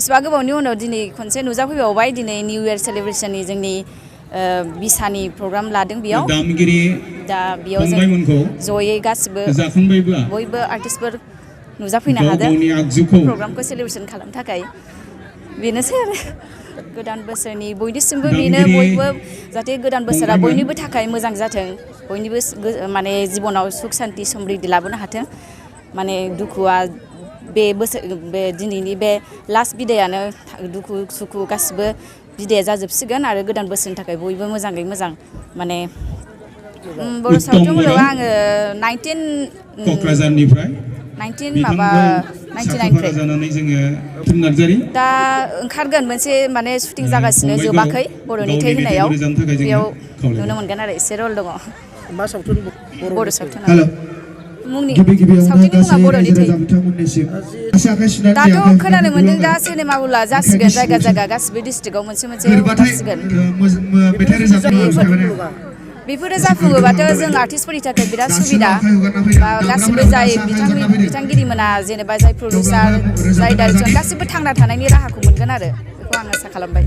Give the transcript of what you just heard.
बिसिबा गोबावनि उनाव दिनै खनसे नुजाफैबावबाय दिनै निउ इयार सेलिब्रेशननि जोंनि बिसानि प्रग्राम लादों बेयाव दा बेयाव जों जयै गासिबो बयबो आर्टिस्टफोर नुजाफैनो हादों प्रग्रामखौ सेलिब्रेशन खालामनो थाखाय बेनोसै आरो गोदान बोसोरनि बयनिसिमबो बेनो बयबो जाहाथे गोदान बोसोरा बयनिबो थाखाय मोजां जाथों बयनिबो माने जिबनाव सुख शान्ति समृद्धि लाबोनो हाथों माने दुखुआ बे दिनैनि बे लास्ट बिदायानो दुखु सुखु गासिबो बिदाया जाजोबसिगोन आरो गोदान बोसोरनि थाखाय बयबो मोजाङै मोजां माने बर' सावथुन मुलुगाव आङो 1999 दा ओंखारगोन मोनसे माने शुटिं जागासिनो जोबाखै बर'नि थै होनायाव बेयाव नुनो मोनगोन आरो एसे रल दङ मा सावथुन बर' सावथुन मुंनि सावथुननि मुङा बर'नि थै दाथ' खोनानो मोन्दों दा सिनेमा हला जासिगोन जायगा जायगा गासिबो डिस्ट्रिक्टआव मोनसे ओंखारसिगोन बेफोरो जाफुङोबाथ' जों आर्टिस्टफोरनि थाखाय बिराद सुबिदा गासिबो जाय बिथांगिरिमोना जेनेबा जाय प्रडिउसार जाय डाइरेक्टर गासिबो थांना थानायनि राहाखौ मोनगोन आरो बेखौ आं आसा खालामबाय